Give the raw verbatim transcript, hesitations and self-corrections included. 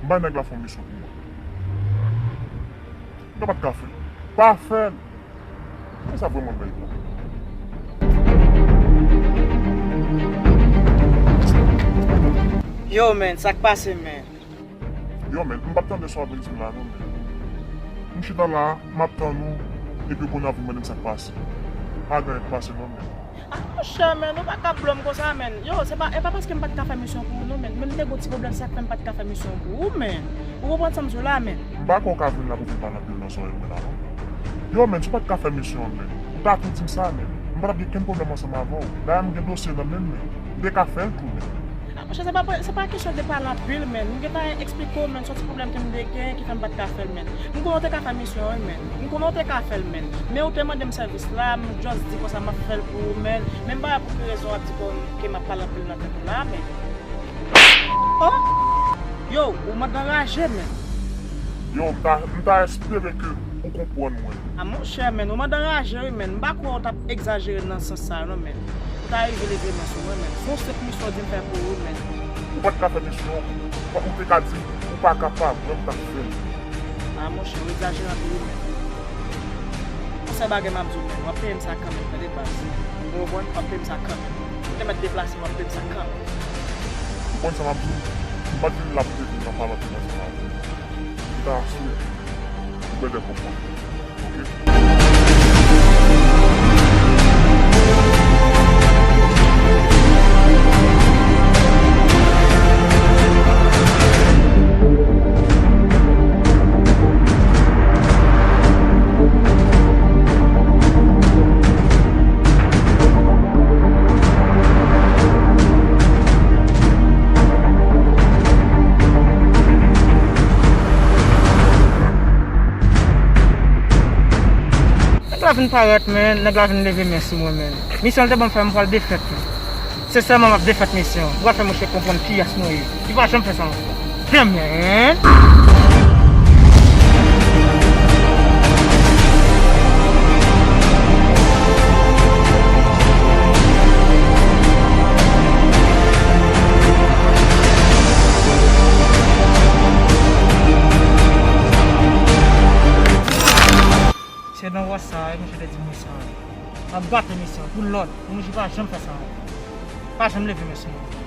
Bay nèg la fè yon misyon pou mwen. Mwen pa t ka fè l. Pa fè l. Mwen sa vrèman bèl pou. Yo, man, sa k pase, man? Yo, man, m p ap tande sa w ap vin di m la, non, man. M chita la, m ap tann ou, epi ou konnen w ap vin mande m sa k pase. Pa gen anyen k pase, non, man. Ah, monchè, man, ou pa ka blòm konsa, man. Yo, se pa, e pa paske m pa t ka fè misyon pou ou, non, man. Men m te gon ti pwoblèm, sa k fè m pa t ka fè misyon pou ou, man. Ou konprann sa m di w la, man? M pa kwè w ka vin la pou vin pale anpil nan zòrèy mwen la, non. Yo, man, si w pa t ka fè misyon an, man, ou ta tou di m sa, man. M pa t ap gen kenn pwoblèm ansanm avè w. Dayè, m gen dosye nan men m, man. M te ka fè l tou, man. Ah, monchè, se pa, se pa kesyon de pale anpil, man. M gentan eksplike w, man, se yon ti pwoblèm ke m te gen ki fè m pa t ka fè l, man. M konnen w te ka fè misyon an, wi, man. M konnen w te ka fè l, man. Men ou te mande m sèvis la, m just di konsa m ap fè l pou ou, man. Men m pa wè pou ki rezon w ap di ke m ap pale anpil nan tèt ou la, man. Oh! Yo, ou mande anraje, man. Yo, m ta, m ta espere ke ou konprann mwen. Ah, monchè, man, ou mande anraje, wi, man. M pa kwè w t ap egzajere nan sans sa, non, man. Ou ta rive leve men sou mwen, man. Se yon senp misyon w di m fè pou ou, man. Ou pa t ka fè misyon an, ou pa, ou te ka di m ou pa kapab, mwen m t ap fè l. Ah, monchè, ou egzajere anpil, wi, man. Yon sèl bagay m ap di w, man, w ap peye m sa kanmenm, tande, baz. Ou konprann? W ap peye m sa kanmenm. Ou te mèt deplase, w ap peye m sa kanmenm. Ou konn sa m ap di w? M pa t vin la pou te vin nan pale anpil ansanm avè w. M ta asire w bèlè konprann. Nèg la vin parèt, man. Nèg la vin leve men sou mwen, man. Misyon l te ban m fè, m pral defèt li. Sensèman, m ap defèt misyon an. M pral fè monchè konprann kiyès mwen ye. Li pa janm fè sa ankò. Damn, man! Se nan wòch sa a, misye te di m misyon an. M ap gate misyon an pou lòd, pou misye pa janm fè sa ankò. Pa janm leve men sou mwen.